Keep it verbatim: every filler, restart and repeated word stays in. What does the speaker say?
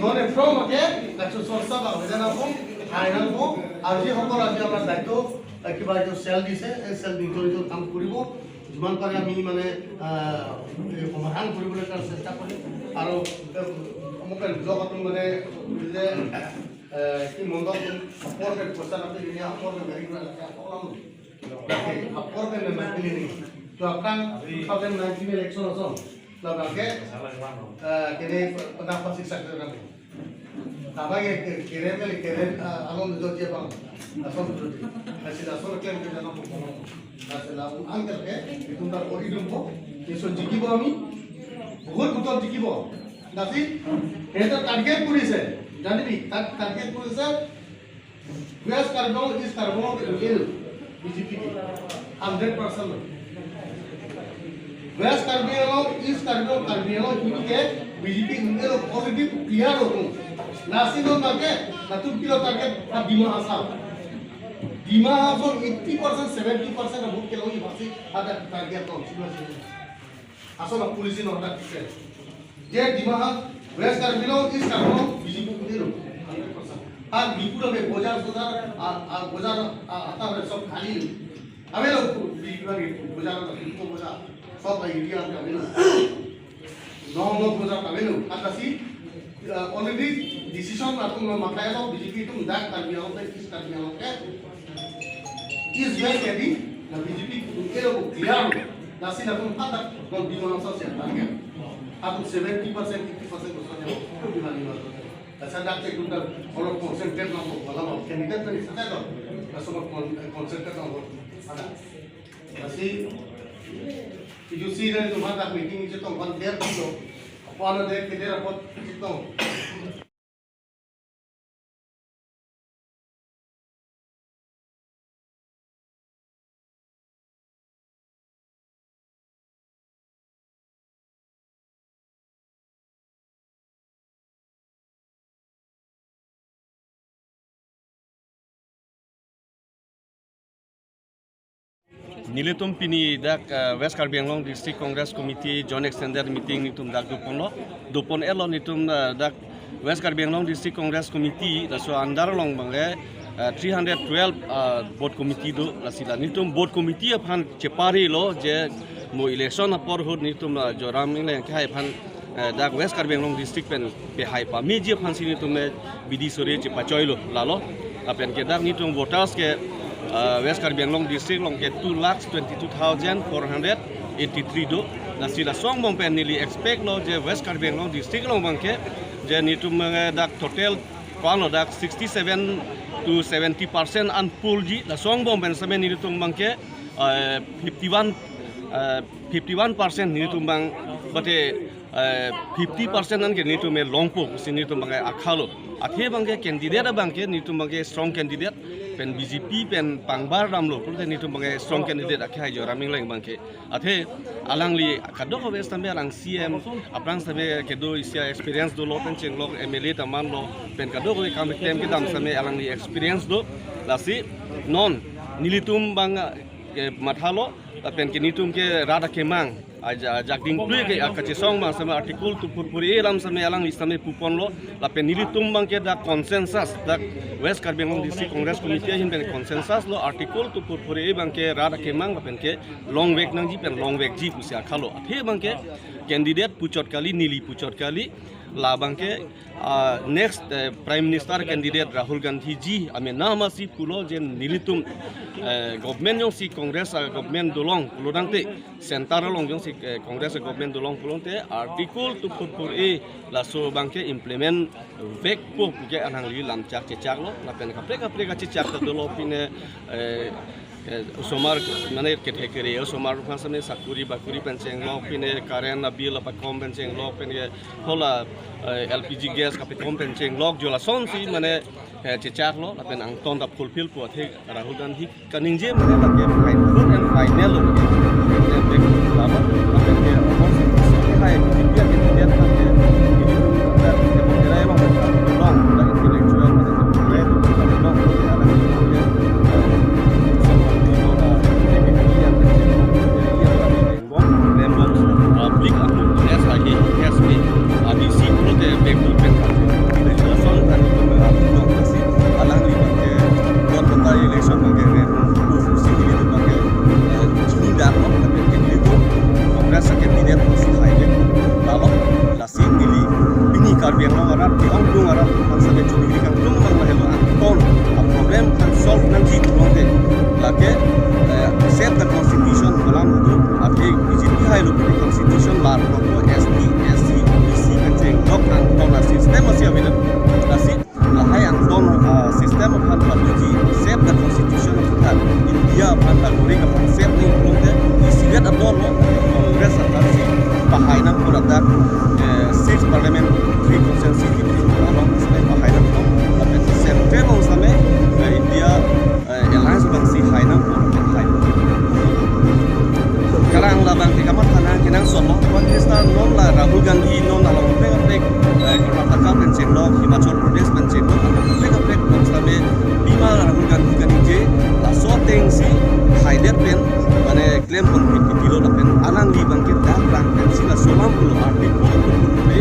Non এপ্ৰ মাকে কাচু চৰ্চা বা আবেদন আহক, আইন আহক, আজি সকল আজি আমাৰ দায়িত্ব, এ, কিবা এইটো চেল দিছে, এই চেল দি কৰি কাম কৰিব। যিমান পাৰে আমি মানে, আহ, এই সমাধান কৰিবলৈ তাৰ চেষ্টা কৰিম। আৰু, এ, অমুক ব্লকত মানে যে, এ, কি মণ্ডল সম্পৰ্কে পইচা নাপাই, এনে সম্পৰ্কে গাড়ী ঘোঁৰা লাগে, সকলো Apor pen memang pilih ni. To aphrang two thousand nineteen election ason. Labang ke, eh, kini pernah pasti sakit kami. Apa ke, ke, keren kali, keren, eh, alon do je bang. Ason do je. Hasil ason klaim ke dalam pokok. Hasil alon angker ke, itu tak boleh dong po. Ini son jiki bo kami. Bukan betul jiki bo. Nasi, kita target police eh. Jadi ni, tar-, target police eh. West Karbi Anglong, East Karbi Anglong ke un'elo BJP ke. Hundred percent lo. West Karbi Anglong, East Karbi Anglong, Karbi Anglong hini ke BJP un'elo positive clear lo tu. Nasi lo nake, natu kilo target ha Dima Hasao. Dima Hasao eighty percent, seventy percent of vote ke lo i basi ada target lo. Sila sila. Asal policy no ada kita. Je Dima Hasao, West Karbi Anglong, East Karbi Anglong, BJP un'elo. Hundred percent. Ar Diphu lo ke bojar sojar, a, a, bojar, a, ata sob khali lo. Avelo BJP lagi bojar, Diphu bojar. Sob area avelo. No, no bojar avelo. Ar lasi, uh, already decision atum lo makai lo BJP atum dak Karbi Anglong, East Karbi Anglong ke. East West ke di, na BJP ke lo clear. Nasi na pun patak, no Dima Hasao si target. Atum seventy percent, eighty percent ko soalnya, itu di mana mana. Nasi dak cek dulu, kalau concentrate na ko, kalau mau candidate tadi sana tu, nasi mau con-, concentrate na ko, ada. Nasi, itu si dari tu patak meeting itu tu, one day tu, apa ada day, kita dapat itu. Nelitum pini dak, eh, West Karbi Anglong District Congress Committee Joint Extended Meeting nelitum dak dopon lo, dopon-et lo nelitum, eh, dak West Karbi Anglong District Congress Committee laso under along abang ke, eh, three hundred twelve, eh, booth committee do, lasi la nelitum booth committee aphan chepari lo je mo election apor ahut nelitum, eh, Joram Engleng kehai aphan eh, dak West Karbi Anglong District pen pehai pameji aphan si nelitum, eh, bidi sore chepachoi lo lalo. Lapen ke dak nelitum voters ke, eh, West Karbi Anglong District along ke two lakhs twenty-two thousand four hundred eighty-three do. Lasi laso angbong pen neli expect lo je West Karbi Anglong District along abang ke je nelitum, eh, dak total ko-an lo dak sixty-seven to seventy percent an poll ji. Laso angbong pen same nelitum abang ke, eh, fifty-one, eh, fifty-one percent nelitum abang bate eh, fifty percent an ke nelitum ke longpo pusi nelitum abang ke akha lo. Athe abang ke candidate abang ke nelitum abang ke strong candidate pen BJP pen pangbar damlo pulote nelitum abang ke strong candidate akhai Joram Engleng abang ke. Athe alangli kadokave sitame alang CEM, aphrang sitame kedo isi a-experience dolo pen chenglok MLA ta manlo pen kadokave kam klem kedam sitame alangli experience do. Lasi non nelitum abang ke mathalo lapen ke nelitum ke rat akemang aja, ajak dingklui ke akachesong abang sitame Article two four four A alam sitame alangli sitame puponlo, lapen nelitum abang ke dak consensus, dak West Karbi Anglong District Congress Committee ahin pen consensus lo Article two four four A abang ke rat akemang lapen ke longvek nangji pen longvekji pusi akha lo. Athe abang ke candidate puchot kali, neli puchot kali, labang ke, ah, next, eh, Prime Minister candidate Rahul Gandhi ji amena masi pulo je nelitum, eh, government jongsi Congress, ah, government dolong pulo tangte center along jongsi, eh, Congress government dolong pulote Article two four four A laso abang ke implement vekpo puke alangli lamchak chechaklo, lapen kaprek kaprek kachechak ta dolo pine, eh, eh, osomar mane kethe kere osomar aphan sitame sakuri bakuri pen chenglok pine current a-bill apakom pen chenglok pine hola, eh, LPG gas kapakom pen chenglok jo lasonsi mane, eh, chechaklo lapen angton ta fulfill po athe Rahul Gandhi kaningje mane lake final and final lo. Lapen ke, lapen ke, lapen ke, Public atum S I A, S P, A D C pulote back to back. Karbi Anglong arat, Karbi Anglong arat, bangsa bechuri di kangtung bang lahelo angton, a problem kan solve nangji pulote. Lake, eh, save the constitution, kolam itu, ati B J P hailo pini constitution lar, S T, S C, O B C, kaceng, lok angton a system masih available. Lasi, lahai angton, ah, system aphan paluji, save the constitution of the India aphan, nagorik aphan save nangji pulote, isivet adon lo, Congress aphan si, pahai nangpo ladak, eh, six parliamentary constituency, along same pahai nangpo, lapen central along same, eh, India, eh, alliance along si hai nangpo, lapen hai. Kalang labang ke kamatha nang kenangsot lo, Prime Minister non la Rahul Gandhi non along kaprek kaprek, eh, Karnataka pen chenglok, Himachal Pradesh pen chenglok, along kaprek kaprek along same, bima Rahul Gandhi kaningje, laso ateng si haidet pen, mane, klem pon pit pilo lapen alangli abang ke dak rang pensi laso alam pulo article pulo pe